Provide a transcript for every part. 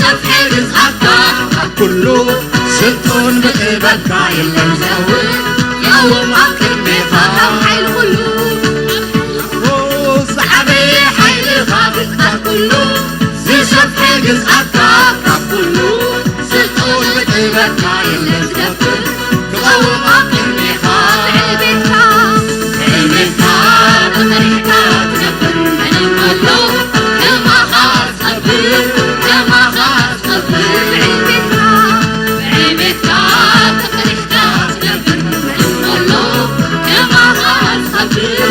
ኣብ ሕግዝኣካ ካብ ኩሉ ስልጡን ብጥበብካ የለን ዝኸውን። ይኸውን ኣብ ቅድሜኻ ካብ ሓይሊ ኩሉ። ዝዓበየ ሓይልኻ ካብ ኩሉ ዝሰፍሐ ግዝኣትካ ካብ ኩሉ ስልጡን ብጥበብካ የለን ዝደፍር። ክቐውም ኣብ ቅድሜኻ ብዕቤትካ ብዕቤትካ ተፈሪሕካ ትነብር። መን ኣሎ ከማኻ ዝኸብር ከማኻ ዝኸብር። ብዕቤትካ ብዕቤትካ ተፈሪሕካ ትነብር። መን ኣሎ ከማኻ ዝኸብር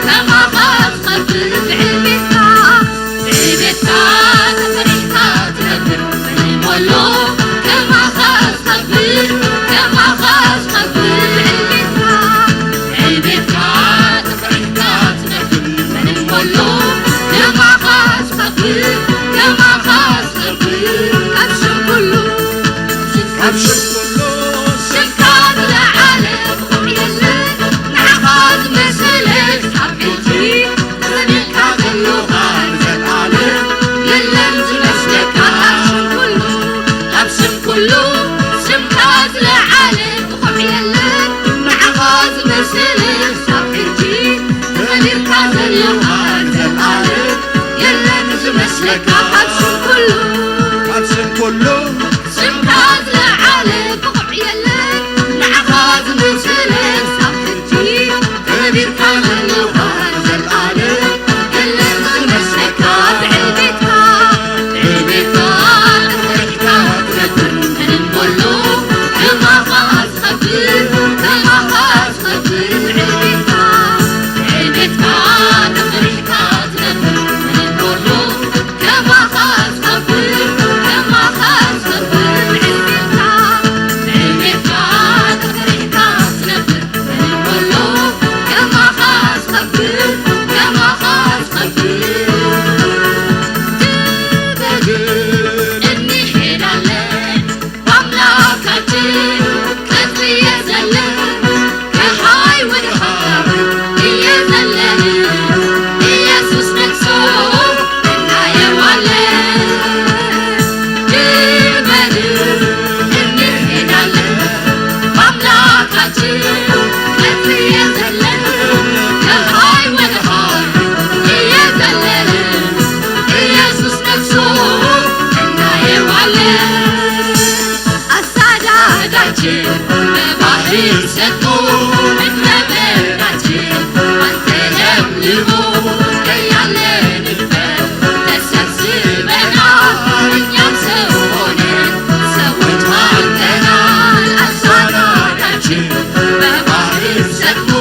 ከማኻ ዝኸብር። ብዕቤትካ ብዕቤትካ ተፈሪሕካ ትነብር። መን ኣሎ ከማኻ ዝኸብር ከማኻ ዝኸብር። ብዕቤትካ ብዕቤትካ ተፈሪሕካ ትነብር። መን ኣሎ ከማኻ ዝኸብር ከማኻ ዝኸብር። ካብ ሽም ኩሉ ካብ ሽም ኩሉ ሽምካ ዝለዓለ ብቑዕ የለን። ንዓኻ ዝመሰለ ክሳብ ሕጂ ተኸቢርካ ዘለኻ ንዘለኣለም የለን ዝመስለካ። ካብ ሽም ኩሉ ካብ ሽም ኩሉ ሽምካ ዝለዓለ ብቑዕ የለን። ንዓኻ ዝመሰለ ክሳብ ሕጂ ተኸቢርካ ዘለኻ ንዘለኣለም የለን ዝመስለካ። ካብ ሽም ኩሉ ካብ ሽም ኩሉ ሽምካ ዝለዓለ ብቑዕ የለን። ንዓኻ ዝመሰለ ክሳብ ሕጂ ተኸቢርካ ዘለኻ ንዘለኣለም የለን ዝመስለካ። ብዕቤትካ ብዕቤትካ ተፈሪሕካ ትነብር። መን ኣሎ ከማኻ ዝኸብር ከማኻ ዝኸብር። ብዕቤትካ ብዕቤትካ ተፈሪሕካ ትነብር። መን ኣሎ ከማኻ ዝኸብር ከማኻ ዝኸብር። ብዕቤትካ ብዕቤትካ ተፈሪሕካ ትነብር። መን ኣሎ ከማኻ ዝኸብር ከማኻ ዝኸብር። ትበል እንሄዳለን ብኣምላካችን ቀጥ ብየ ዘለን ከሃይ ወደ ሃይ እየ ዘለን ኢየሱስ ነግሶ እናየዋለን። ድመር እንሄዳለን ብኣምላካችን ቀጥ ብየ ዘለን ከሃይ ወደ ሃይ እየ ዘለን ኢየሱስ ነግሶ እናየዋለን። ኣሳዳዳችን በባህር ሰጥሞ ምድረ በዳችን ባንተ ለምልሞ ከያለ ድንበር ተሰብስበናል እኛም ሰው ሆነን ሰዎች ማርከናል። አሳዳዳችን በባህር ሰጥሞ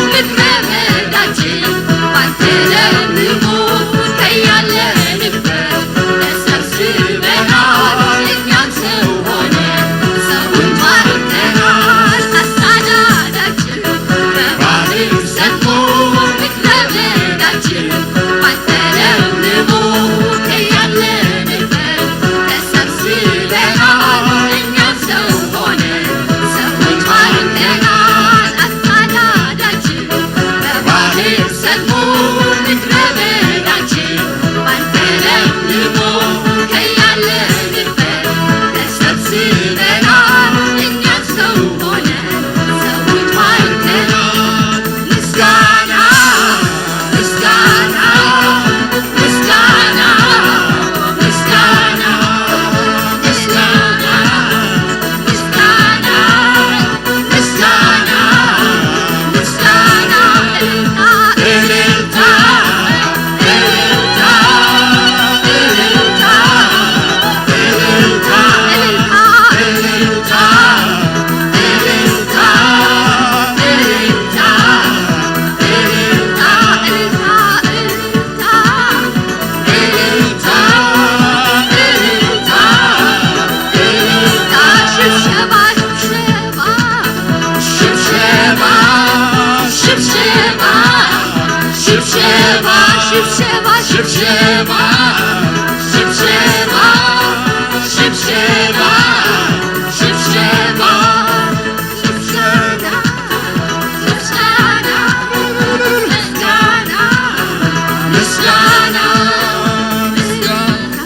ምድረ በዳችን ባንተ ለምልሞ ከያለ ድንበር ተሰብስበናል እኛም ሰው ሆነን ሰውን ማርከናል። አሳዳዳችን በባህር ሰጥሞ ምድረ በዳችን ባንተ ለምልሞ ከያለንበት ተሰብስበናል እኛም ሰው ሆነን ሰውን ማርከናል። አሳዳዳችን በባህር ሰጥሞ ምድረ በዳችን ባንተ ለምልሞ ከያለንበት ተሰብስበናል እኛም ሰው ሆነን ሰዎች ማርከናል። ምስጋና ምስጋና ምስጋና ምስጋና ምስጋና ምስጋና ምስጋና ምስጋና እልልታ እልልታ እልልታ እልልታ እልልታ እልልታ እልልታ እልልታ እልልታ እልልታ እልልታ እልልታ እልልታ ሽብሸባ ሽብሸባ ሽብሸባ ሽብሸባ ሽብሸባ ሽብሸባ ሽብሸባ ሽብሸባ ሽብሸባ ሽብሸባ ምስጋና ምስጋና ምስጋና ምስጋና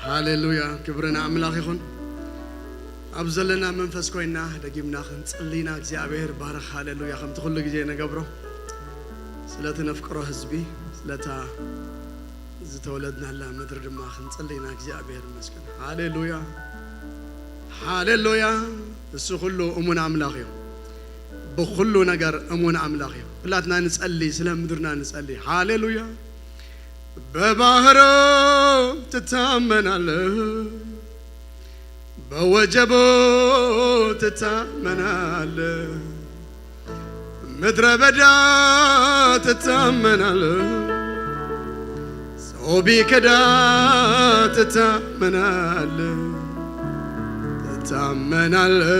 ሃሌሉያ፣ ክብሪ ንኣምላኽ ይኹን። ኣብ ዘለና መንፈስ ኮይና ደጊምና ክንጽሊ ኢና። እግዚኣብሔር ባርኽ። ሃሌሉያ። ከምቲ ኩሉ ግዜ ንገብሮ፣ ስለቲ ነፍቅሮ ህዝቢ፣ ስለታ ዝተወለድናላ ምድሪ ድማ ክንጽሊ ኢና። እግዚኣብሔር ይመስገን። ሃሌሉያ፣ ሃሌሉያ። እሱ ኩሉ እሙን ኣምላኽ እዩ። ብኹሉ ነገር እሙን ኣምላኽ እዩ። ኩላትና ንጸሊ፣ ስለ ምድርና ንጸሊ። ሃሌሉያ። በባህሮ ትታመናለህ፣ በወጀቦ ትታመናለህ፣ ምድረ በዳ ትታመናለህ፣ ሰው ቢከዳ ትታመናለህ፣ ትታመናለህ፣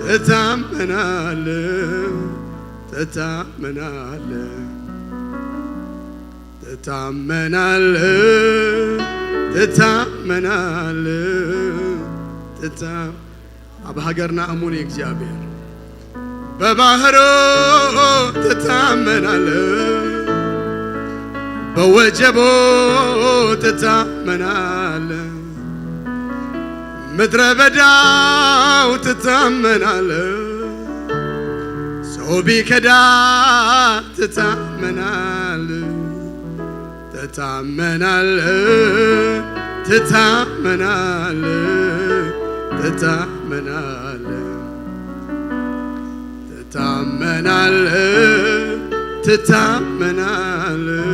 ትታመናለህ፣ ትታመናለህ፣ ትታመናለህ፣ ትታመናለህ፣ ትታ-፣ ኣብ ሃገርና እሙን እዩ እግዚኣብሔር። በባህሮ ትታመናለህ፣ በወጀቦ ትታመናለህ፣ ምድረ በዳው ትታመናለህ፣ ሰው ቢከዳ ትታመናለህ፣ ትታመናለህ፣ ትታመናለህ፣ ትታመናለህ፣ ትታመናለህ፣ ትታመናለህ፣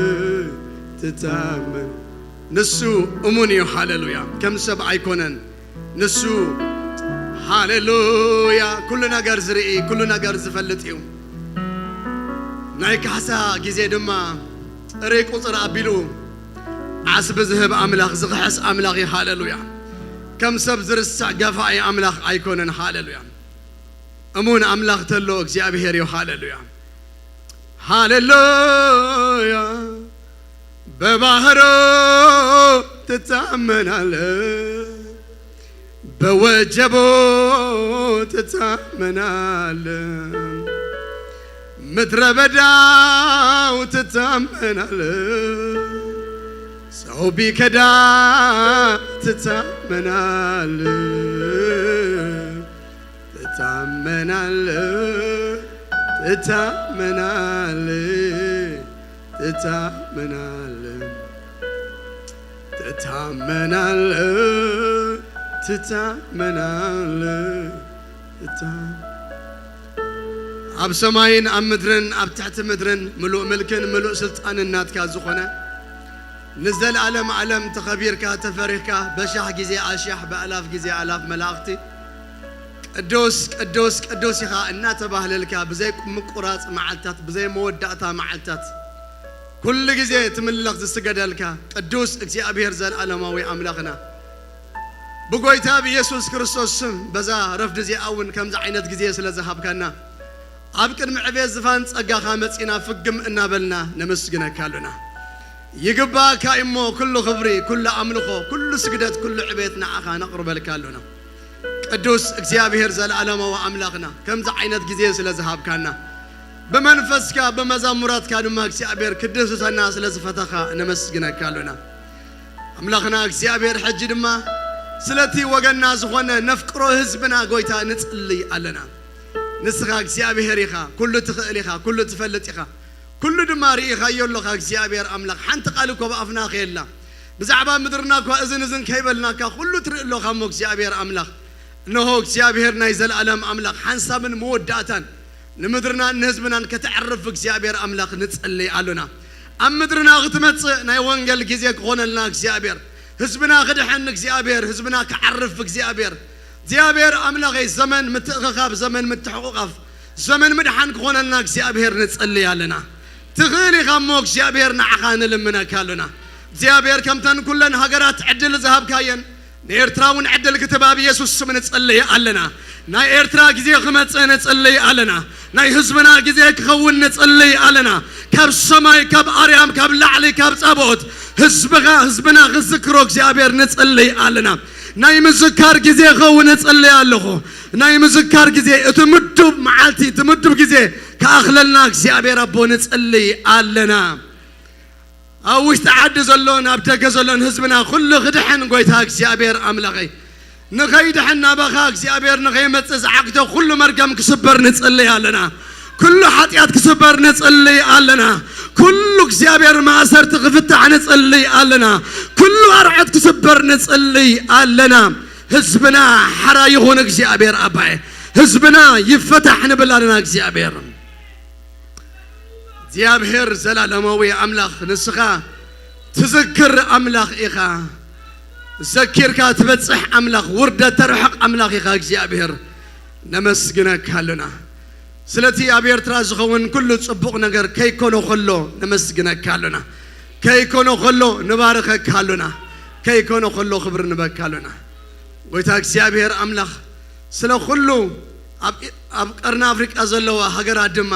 ትታመን-፣ ንሱ እሙን እዩ። ሃሌሉያ። ከም ሰብ ኣይኮነን። ንሱ፣ ሃሌሉያ፣ ኩሉ ነገር ዝርኢ፣ ኩሉ ነገር ዝፈልጥ እዩ። ናይ ካሕሳ ግዜ ድማ ጥሪ ቁጽር ኣቢሉ ዓስቢ ዝህብ ኣምላኽ፣ ዝኽሕስ ኣምላኽ እዩ። ሃሌሉያ። ከም ሰብ ዝርሳዕ ገፋኢ ኣምላኽ ኣይኮነን። ሃሌሉያ። እሙን ኣምላኽ ተሎ እግዚኣብሔር እዩ። ሃሌሉያ፣ ሃሌሉያ። በባህሮ ትታመናለ፣ በወጀቦ ትታመናለ፣ ምድረ በዳው ትታመናለ፣ ሰው ቢከዳ ትታመናለ። ትታመናለ፣ ትታመናለ፣ ትታመናለ፣ ትታመናለ፣ ትታመናለ፣ ትታ-፣ ኣብ ሰማይን ኣብ ምድርን ኣብ ትሕቲ ምድርን ምሉእ ምልክን ምሉእ ስልጣንን ናትካ ዝኾነ፣ ንዘለኣለም ኣለም ተኸቢርካ ተፈሪኽካ፣ በሻሕ ግዜ ኣሻሕ ብኣላፍ ግዜ ኣላፍ መላእኽቲ ቅዱስ ቅዱስ ቅዱስ ኢኻ እናተባህለልካ፣ ብዘይ ምቁራጽ መዓልታት፣ ብዘይ መወዳእታ መዓልታት፣ ኩሉ ግዜ ትምለኽ ዝስገደልካ ቅዱስ እግዚኣብሔር ዘለኣለማዊ ኣምላኽና፣ ብጎይታ ብኢየሱስ ክርስቶስ ስም በዛ ረፍዲ እዚኣ እውን ከምዚ ዓይነት ግዜ ስለ ዝሃብካና፣ ኣብ ቅድሚ ዕቤት ዝፋን ጸጋኻ መጺና ፍግም እናበልና ነመስግነካ ኣሎና። ይግባእካ እሞ ኩሉ ክብሪ፣ ኩሉ ኣምልኾ፣ ኩሉ ስግደት፣ ኩሉ ዕቤት ንዓኻ ነቕርበልካ ኣሎና። ቅዱስ እግዚኣብሔር ዘለኣለማዊ ኣምላኽና፣ ከምዚ ዓይነት ግዜ ስለ ዝሃብካና፣ ብመንፈስካ ብመዛሙራትካ ድማ እግዚኣብሔር ክድህስሰና ስለ ዝፈተኻ ነመስግነካ ኣሎና። ኣምላኽና እግዚኣብሔር፣ ሕጂ ድማ ስለቲ ወገንና ዝኾነ ነፍቅሮ ህዝብና ጎይታ ንጽልይ ኣለና። ንስኻ እግዚኣብሔር ኢኻ፣ ኩሉ ትኽእል ኢኻ፣ ኩሉ ትፈልጥ ኢኻ፣ ኩሉ ድማ ርኢኻዮ ኣለኻ። እግዚኣብሔር ኣምላኽ፣ ሓንቲ ቃል እኮ ብኣፍና ከየላ፣ ብዛዕባ ምድርና እኳ እዝን እዝን ከይበልናካ ኩሉ ትርኢ ኣለኻ እሞ እግዚኣብሔር ኣምላኽ፣ እንሆ እግዚኣብሔር ናይ ዘለኣለም ኣምላኽ፣ ሓንሳብን መወዳእታን ንምድርናን ንህዝብናን ከተዕርፍ እግዚኣብሔር ኣምላኽ ንጸልይ ኣሎና። ኣብ ምድርና ክትመጽእ ናይ ወንጌል ግዜ ክኾነልና እግዚኣብሔር፣ ህዝብና ክድሕን እግዚኣብሔር፣ ህዝብና ክዓርፍ እግዚኣብሔር፣ እግዚኣብሔር ኣምላኸይ ዘመን ምትእኽኻብ፣ ዘመን ምትሕቑቓፍ፣ ዘመን ምድሓን ክኾነልና እግዚኣብሔር ንጸልይ ኣለና። ትኽእል ኢኻ እሞ እግዚኣብሔር ንዓኻ ንልምነካ ኣሎና። እግዚኣብሔር ከምተን ኩለን ሃገራት ዕድል ዝሃብካየን ንኤርትራ እውን ዕድል ክትህብ ኣብ ኢየሱስ ስም ንጽልይ ኣለና። ናይ ኤርትራ ግዜ ክመጽእ ንጽልይ ኣለና። ናይ ህዝብና ግዜ ክኸውን ንጽልይ ኣለና። ካብ ሰማይ፣ ካብ ኣርያም፣ ካብ ላዕሊ፣ ካብ ጻብኦት ህዝብኻ፣ ህዝብና ክዝክሮ እግዚኣብሔር ንጽልይ ኣለና። ናይ ምዝካር ግዜ ክኸውን እጽልይ ኣለኹ። ናይ ምዝካር ግዜ፣ እቲ ምዱብ መዓልቲ፣ እቲ ምዱብ ግዜ ክኣኽለልና እግዚኣብሔር ኣቦ ንጽልይ ኣለና። ኣብ ውሽጢ ዓዲ ዘሎን ኣብ ደገ ዘሎን ህዝብና ኩሉ ክድሕን ጎይታ እግዚኣብሔር ኣምላኸይ ንኸይድሕን ናባኻ እግዚኣብሔር ንኸይመጽእ ዝዓግተ ኩሉ መርገም ክስበር ንጽልይ ኣለና። ኩሉ ሓጢኣት ክስበር ንጽልይ ኣለና። ኩሉ እግዚኣብሔር ማእሰርቲ ክፍታሕ ንጽልይ ኣለና። ኩሉ ኣርዓት ክስበር ንጽልይ ኣለና። ህዝብና ሓራ ይኹን እግዚኣብሔር ኣባይ። ህዝብና ይፈታሕ ንብል ኣለና እግዚኣብሔር። እግዚኣብሔር ዘላለማዊ ኣምላኽ ንስኻ ትዝክር ኣምላኽ ኢኻ። ዘኪርካ ትበጽሕ ኣምላኽ፣ ውርደት ተርሕቕ ኣምላኽ ኢኻ እግዚኣብሔር። ነመስግነካ ኣሎና። ስለቲ ኣብ ኤርትራ ዝኸውን ኩሉ ጽቡቕ ነገር ከይኮኖ ከሎ ነመስግነካ ኣሎና። ከይኮኖ ከሎ ንባርኸካ ኣሎና። ከይኮኖ ከሎ ክብሪ ንበካ ኣሎና። ጎይታ እግዚኣብሔር ኣምላኽ ስለ ኩሉ ኣብ፣ ኣብ ቀርኒ ኣፍሪቃ ዘለዋ ሃገራት ድማ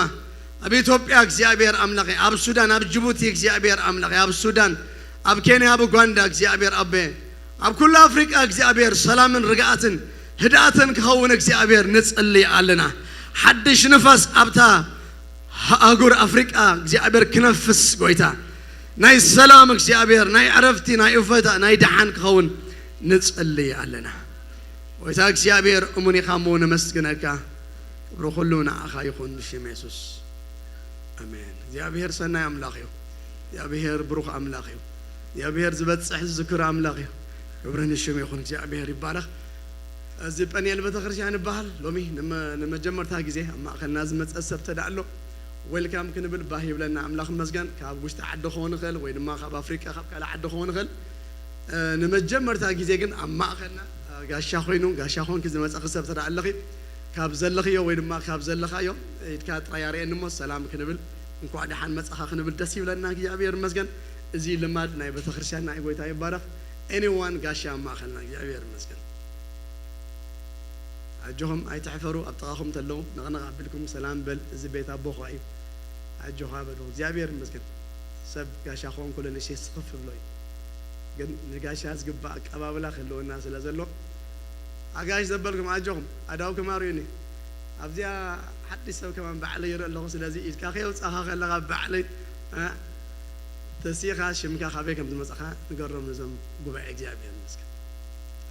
ኣብ ኢትዮጵያ እግዚኣብሔር ኣምላኸ፣ ኣብ ሱዳን፣ ኣብ ጅቡቲ እግዚኣብሔር ኣምላኸ፣ ኣብ ሱዳን፣ ኣብ ኬንያ፣ ኣብ ኡጋንዳ እግዚኣብሔር ኣበ፣ ኣብ ኩሉ ኣፍሪቃ እግዚኣብሔር ሰላምን ርግኣትን ህድኣትን ክኸውን እግዚኣብሔር ንጽልይ ኣለና። ሓድሽ ንፋስ ኣብታ ኣህጉር ኣፍሪቃ እግዚኣብሔር ክነፍስ ጎይታ ናይ ሰላም እግዚኣብሔር ናይ ዕረፍቲ ናይ እፎይታ ናይ ደሓን ክኸውን ንጽልይ ኣለና። ጎይታ እግዚኣብሔር እሙን ኢኻ እሞ ነመስግነካ። ክብሪ ኩሉ ንዓኻ ይኹን ብሽም የሱስ ኣሜን። እግዚኣብሔር ሰናይ ኣምላኽ እዩ። እግዚኣብሔር ብሩኽ ኣምላኽ እዩ። እግዚኣብሔር ዝበጽሕ ዝዝክር ኣምላኽ እዩ። ክብሪ ንሽም ይኹን። እግዚኣብሔር ይባረኽ። እዚ ጳኒኤል ቤተክርስትያን ይበሃል። ሎሚ ንመ-፣ ንመጀመርታ ግዜ ኣብ ማእኸልና ዝመጸ ሰብ ተዳእሎ ዌልካም ክንብል ባህ ይብለና። ኣምላኽ ይመስገን። ካብ ውሽጢ ዓዲ ክኸውን ይኽእል ወይ ድማ ካብ ኣፍሪቃ ካብ ካልእ ዓዲ ክኸውን ይኽእል። እ፣ ንመጀመርታ ግዜ ግን ኣብ ማእኸልና፣ እ፣ ጋሻ ኮይኑ፣ ጋሻ ኮንኪ ዝመጻኺ ሰብ ተዳእለኺ ካብ ዘለኽዮ ወይ ድማ ካብ ዘለኻዮ ኢድካ ጥራይ ኣርእየኒ እሞ ሰላም ክንብል እንኳዕ ደሓን መጻኻ ክንብል ደስ ይብለና። እግዚኣብሔር ይመስገን። እዚ ልማድ ናይ ቤተክርስትያንና እዩ። ጎይታ ይባረኽ። ኤኒዋን ጋሻ ኣብ ማእኸልና። እግዚኣብሔር ይመስገን። ኣጆኹም ኣይትሕፈሩ፣ ኣብ ጥቓኹም ተለዉ ነቕነቕ ኣቢልኩም ሰላም በል፣ እዚ ቤት ኣቦኻ እዩ፣ ኣጆኻ በሉ። እግዚኣብሔር ይመስገን። ሰብ ጋሻ ክኾን ከሎ ንእሽተይ ስኽፍ ብሎ እዩ። ግን ንጋሻ ዝግባእ ኣቀባብላ ክህልወና ስለ ዘሎ፣ ኣጋይሽ ዘበልኩም ኣጆኹም፣ ኣእዳውኩም ኣርእዩኒ። ኣብዚኣ ሓድሽ ሰብ ከማን ባዕለይ ይርኢ ኣለኹ። ስለዚ ኢድካ ከየውጻኻ ከለኻ ባዕለይ፣ እ፣ ተሲእኻ ሽምካ ካበይ ከም ዝመጻኻ ንገሮም ነዞም ጉባኤ። እግዚኣብሔር ይመስገን።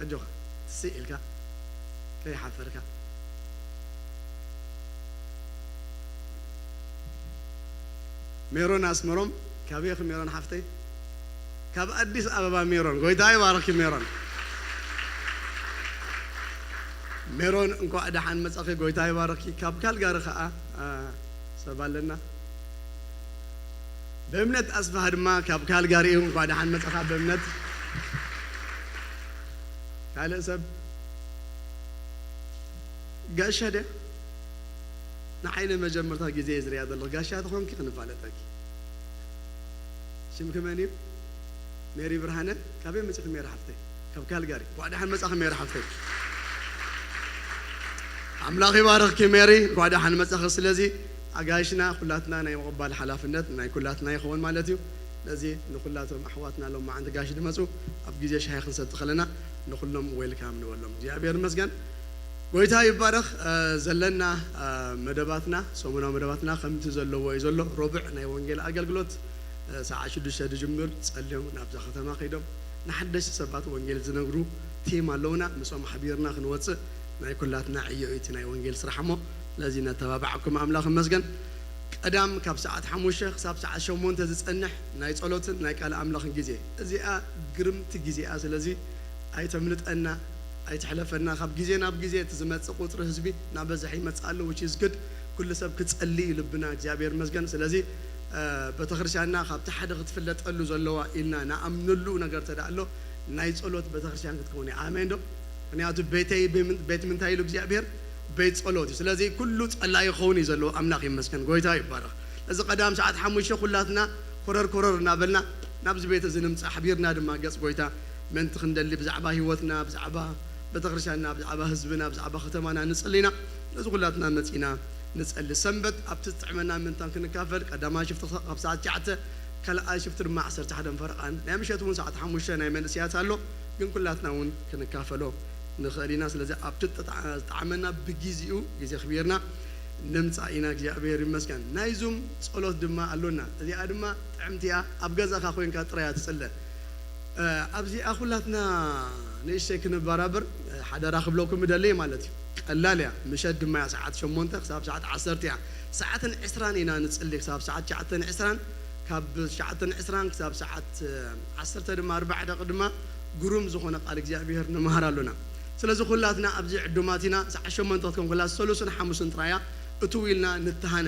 ኣጆኻ ትስእ ኢልካ ከይሓፈርካ። ሜሮን ኣስመሮም፣ ካበይ ኢኺ ሜሮን ሓፍተይ? ካብ ኣዲስ ኣበባ ሜሮን፣ ጎይታ ይባርኽኪ ሜሮን። ሜሮን እንኳዕ ደሓን መጻኺ፣ ጎይታ ይባርኽኪ። ካብ ካልጋሪ ኸኣ፣ አ፣ ሰብ ኣለና። ብእምነት ኣስፍሃ ድማ ካብ ካልጋሪ እዩ። እንኳዕ ደሓን መጻኻ ብእምነት። ካልእ ሰብ? ጋሻ ድያ? ንዓይ ንመጀመርታ ግዜ እየ ዝሪኣ ዘለኹ። ጋሻ ተኾንኪ ክንፋለጠኪ። ሽምኪ መን እዩ? ሜሪ ብርሃነ። ካበይ መጺኺ ሜሪ ሓፍተይ? ካብ ካልጋሪ። እንኳዕ ደሓን መጻኺ ሜሪ ሓፍተይ። ኣምላኽ ይባርኽኪ ሜሪ፣ እንኳዕ ደሓን መጻኺ። ስለዚ ኣጋይሽና ኩላትና ናይ ምቕባል ሓላፍነት ናይ ኩላትና ይኸውን ማለት እዩ። ስለዚ ንኩላቶም ኣሕዋትና ሎማዓንቲ ጋሽ ድመጹ ኣብ ግዜ ሻሂ ክንሰቲ ከለና ንኩሎም ዌልካም ንበሎም። እግዚኣብሔር ይመስገን። ጎይታ ይባረኽ። እ፣ ዘለና፣ እ፣ መደባትና፣ ሰሙናዊ መደባትና ከምቲ ዘለዎ እዩ ዘሎ። ሮብዕ ናይ ወንጌል ኣገልግሎት፣ እ፣ ሰዓት ሽዱሽተ ዝጅምር፣ ጸልዮም ናብዛ ከተማ ከይዶም ንሓደሽቲ ሰባት ወንጌል ዝነግሩ ቲም ኣለውና። ምስኦም ሓቢርና ክንወጽእ ናይ ኩላትና ዕዮ እዩ እቲ ናይ ወንጌል ስራሕ እሞ፣ ስለዚ ነተባብዓኩም ኣምላኽ ይመስገን። ቀዳም ካብ ሰዓት ሓሙሽተ ክሳብ ሰዓት ሸሞንተ ዝጸንሕ ናይ ጸሎትን ናይ ቃል ኣምላኽን ግዜ፣ እዚኣ ግርምቲ ግዜ እያ። ስለዚ ኣይተምልጠና፣ ኣይትሕለፈና። ካብ ግዜ ናብ ግዜ እቲ ዝመጽእ ቁጽሪ ህዝቢ እናበዝሐ ይመጽእ ኣሎ፣ which is good። ኩሉ ሰብ ክጸሊ እዩ ልብና፣ እግዚኣብሔር ይመስገን። ስለዚ፣ እ፣ ቤተክርስትያንና ካብቲ ሓደ ክትፍለጠሉ ዘለዋ ኢልና ንኣምነሉ ነገር ተዳ ኣሎ፣ ናይ ጸሎት ቤተክርስትያን ክትከውን እያ። ኣሜን ዶ? ምክንያቱ ቤተይ ብምን-፣ ቤት ምንታይ ኢሉ እግዚኣብሔር? ቤት ጸሎት እዩ። ስለዚ ኩሉ ጸላኢ ክኸውን እዩ ዘለዎ። ኣምላኽ ይመስገን፣ ጎይታ ይባረኽ። እዚ ቀዳም ሰዓት ሓሙሽተ ኩላትና ኮረር ኮረር እናበልና ናብዚ ቤት እዚ ንምጻእ፣ ሓቢርና ድማ ገጽ ጎይታ ምእንቲ ክንደሊ ብዛዕባ ህይወትና፣ ብዛዕባ ቤተክርስትያንና፣ ብዛዕባ ህዝብና፣ ብዛዕባ ከተማና ንጽሊ ኢና። ነዚ ኩላትና መጺና ንጸሊ። ሰንበት ኣብቲ ዝጥዕመና ምእንታን ክንካፈል፣ ቀዳማይ ሽፍቲ ካብ ሰዓት ትሽዓተ፣ ካልኣይ ሽፍቲ ድማ ዓሰርተ ሓደ ፈረቓን፣ ናይ ምሸት እውን ሰዓት ሓሙሽተ ናይ መንእሰያት ኣሎ፣ ግን ኩላትና እውን ክንካፈሎ ንኽእል ኢና። ስለዚ ኣብቲ ጥጣ-፣ ዝጠዓመና ብግዜኡ፣ ግዜ ኣኽቢርና ንምጻእ ኢና። እግዚኣብሔር ይመስገን። ናይ ዙም ጸሎት ድማ ኣሎና። እዚኣ ድማ ጥዕምቲ እያ። ኣብ ገዛኻ ኮይንካ ጥራይ እያ ትጽለ። እ፣ ኣብዚኣ ኩላትና ንእሽተይ ክንበራበር፣ እ፣ ሓደራ ክብለኩም እደሊ ማለት እዩ። ቀላል እያ። ምሸት ድማ እያ፣ ሰዓት ሸሞንተ ክሳብ ሰዓት ዓሰርተ እያ። ሰዓትን ዕስራን ኢና ንጽሊ፣ ክሳብ ሰዓት ትሽዓተን ዕስራን። ካብ ትሽዓተን ዕስራን ክሳብ ሰዓት፣ እ፣ ዓሰርተ ድማ ኣርባዓ ደቂ ድማ ግሩም ዝኾነ ቃል እግዚኣብሔር ንመሃር ኣሎና። ስለዚ ኩላትና ኣብዚ ዕዱማት ኢና። ሰዓት ሸሞንተ ክትከውን ከላ ሰሉስን ሓሙስን ጥራይ እያ። እትው ኢልና ንተሃነ